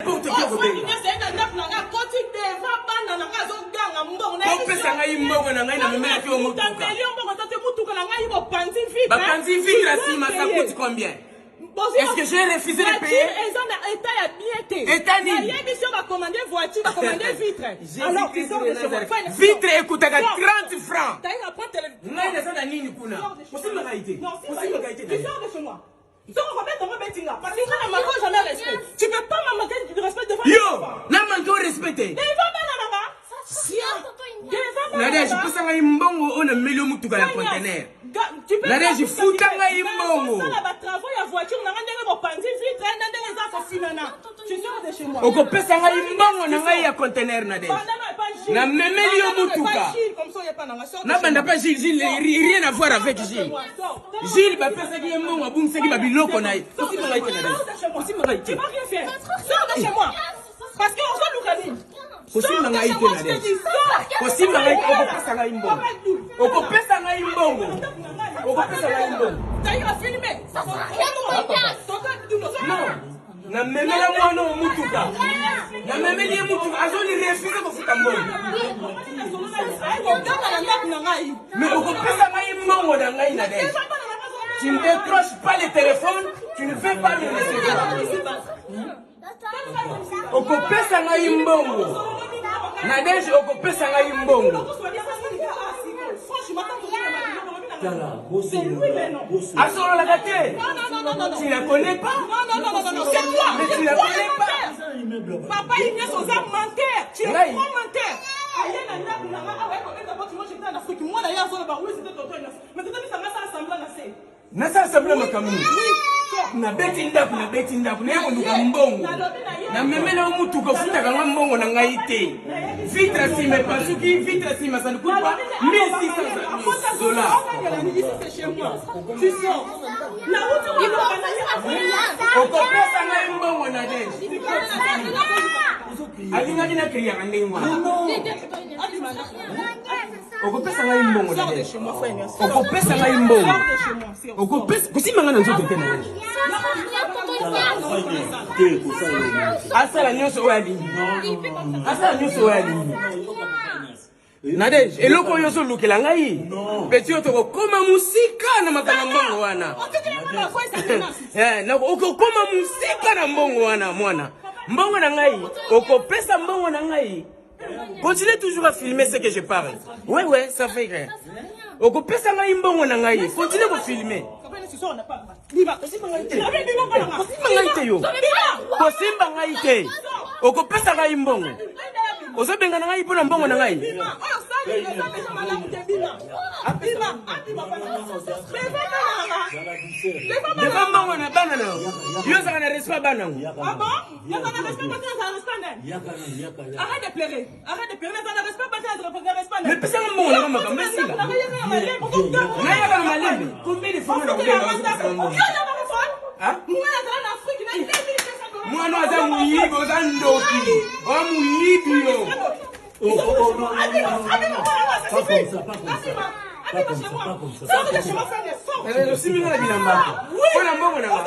N'importe qui akobenga. Opesa ngai mbongo na ngai namemelaki yo motuka. Bapanzi vitre ya nsima, ça coûte combien? Est-ce que j'ai refusé de payer? Eza na état ya bien te. État nini? Nayebi so bacommande voiture, bacommande vitre. Alors tu sors de chez moi. Vitre ekutaka 30 francs. Taïra, prends téléphone. Ngai naza na nini kuna? Osimba ngai te. Osimba ngai te. Tu sors de chez moi. Soko kobeta ngo beti nga. Parce que nga na manque jamais respect. Tu peux pas me manquer du respect devant Yo, na manque au respect te. Devant bana na nga. Devant bana. Nadège, pesa ngai mbongo oyo nameli yo motuka ya conteneur. Nadège, futa ngai mbongo. Sala ba travaux ya voiture na nga ndenge bopanzi vitre na ndenge eza kofinana. Tu sors de chez moi. Okopesa ngai mbongo na ngai ya conteneur Nadège. Namemeli yo motuka. Nabanda pa Gilles, Gilles rien à voir avec Gilles. Gilles bapesaki ye mbongo abungisaki babiloko na ye. Osimba ngai te Nadège. Osimba ngai te. Tu vas rien faire. Sors de chez moi. Parce que ozoluka nini? Kosimba ngai te Nadège. Kosimba ngai te okopesa ngai mbongo. Okopesa ngai mbongo. Okopesa ngai mbongo. Non. Namemela mwana oyo mutuka. Namemeli ye mutuka azoli refuse kofuta mbongo. Mais okopesa ngai mbongo na ngai Nadège. Tu ne décroches pas le téléphone, tu ne veux pas me recevoir. Okopesa ngai mbongo. Nadège okopesa ngai mbongo. Asololaka te. Tu la connais pas. C'est toi. Mais tu la connais pas. Papa Ignace oza menteur. Tu es Ngai. grand menteur. Aye na ndako na nga awa ekobeta boti moi j'étais en Afrique. Mwana ye azoloba oui c'était tonton Ignace. Mais tonton Ignace anga sala semblant na se. Nasala semblant makambo nini? Nabeti ndako, nabeti ndako, naye koluka mbongo. Namemela yo motuka, ofutaka nga mbongo na ngai te. Vitre nsima epasuki, vitre nsima ça ne coûte pas 1600 dollars. Okopesa ngai mbongo na Nadège. Alingaki na kriyaka ndenge wana. Okopesa ngai mbongo Nadège. Okopesa ngai mbongo. Okopesa kosimba ngai na nzoto te Nadège. Asala nyonso oyo alingi. Asala nyonso oyo alingi. Nadège, eloko oyo ozolukela ngai peti oyo tokokoma mosika na makambo ya mbongo wana. Okokoma mosika na mbongo wana mwana. Mbongo na ngai, okopesa mbongo na ngai. Continue toujours à filmer ce que je parle. Ouais, ouais, ça fait rien. Okopesa ngai mbongo na ngai. Continue ko filmer. Kosimba ngai te. Kosimba ngai te yo. Kosimba ngai te. Okopesa ngai mbongo. Ozobengana ngai mpo na mbongo na ngai. Defa mbongo na bana na yo. Yo ozalaka na respect ya bana yango. Arrête de pleurer. Arrête de pleurer. Mais pesa nga mbongo na nga makambo esila. Nayaka na malembe. Combien de fois nga nakobenga mbongo? Hein? Mwana aza moyibi, oza ndoki. Oza moyibi yo. Oh, oh, oh, non, non, non, non, non. Pas comme ça, pas comme ça. Pas comme ça, pas comme ça. Osimbi nga na bilamba. Mpo na mbongo na nga.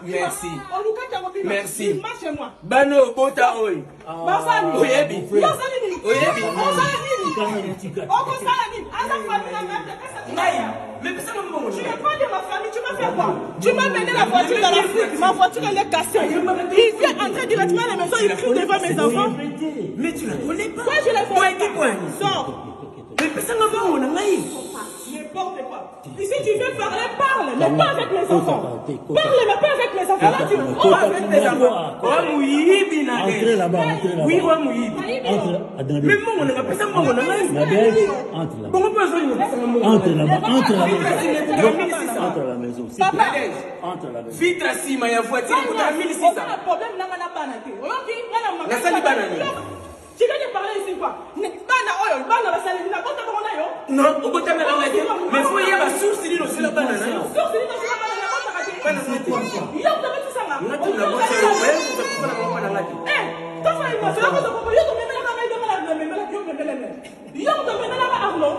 Merci. Merci. Bana obota oyo. Oyebi. Oyebi. Ngai. Mais pesa nga mbongo. Tu n'es pas de ma famille, tu vas faire quoi? Tu m'as mené la voiture dans l'Afrique, ma voiture elle est cassée. Il vient entrer directement à la maison, il crie devant mes enfants. Mais tu la connais pas. Quoi, je la connais pas. Sors. Mais pesa nga mbongo na ngai. N'importe quoi. Ici, tu veux parler, parle, mais pas avec mes enfants. Parle, mais pas avec mes enfants. Là, tu Oh, avec mes enfants. Oza moyibi na Entrez là-bas, entrez là-bas. Oui, oza moyibi. Entre, Nadège. Mais mbongo na nga, pesa mbongo na ngai. Nadège, entre là-bas. Bongo mpe ozolinga opesa nga mbongo. Entre là-bas, entre à la maison. maison. Entre à la maison. s'il te plaît. Entre à la maison. Vitre nsima ya voiture ekutaka 1600. Oza na problème nanga na bana te. Oyoki nga na mama. Nasali bana nini? Tu viens de parler ici quoi? Bana oyo, bana basali nini? Bota bango na yo? Non, obotama na ngai te. Mais faut yeba source nini osala bana na yo. Source nini osala bana na botaka te. Bana na te. Yo okobetisanga. Nga te na bota yo. Oye koza na bango bana nga te. Eh, tofa ino, yo koza yo tomemelaka ngai ndenge na memelaki yo memelele. Yo tomemelaka Arnaud.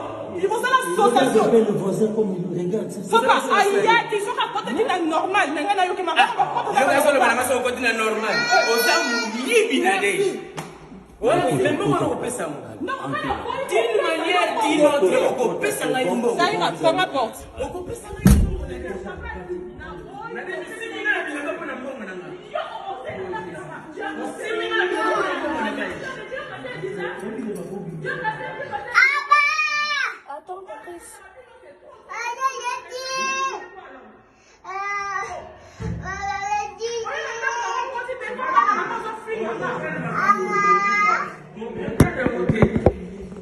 Bosala association. Appelle le voisin comme il regarde. c'est ça. Soka ayaki soki akotaki na normal na ngai nayoki makambo Yo azoloba na nga soki okoti na normal oza moyibi na deje wana mbongo wana okopesa ngo d'une manière d'une autre okopesa ngai mbongo Zaira, ferme la porte. okopesa ngai mbongo na deje na deje osimbi nga na bilamba mpo na mbongo na ngai osimbi nga na bilamba mpo na mbongo na ngai. Attends, Patrice.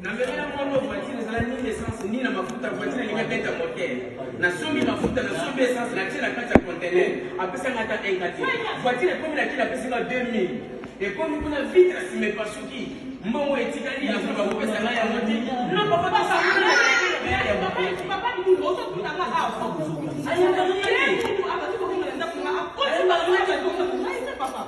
Namemela mwana voiture ezala nini essence nini na mafuta. Voiture elingi abeta moteur, nasombi mafuta, nasombi essence, natie na kati ya conteneur. Apesanga ata un kati. Voiture ekomi na kili, apesinga 2000. Ekomi kuna, vitre nsima epasuki. Mbongo etikali, azoloba kopesa ngai yango te. Non papa, tosangana. Papa Bibi, ozotuna nga awa. Ye mutu abandi kokoma na ndako nga, akoti bango, papa.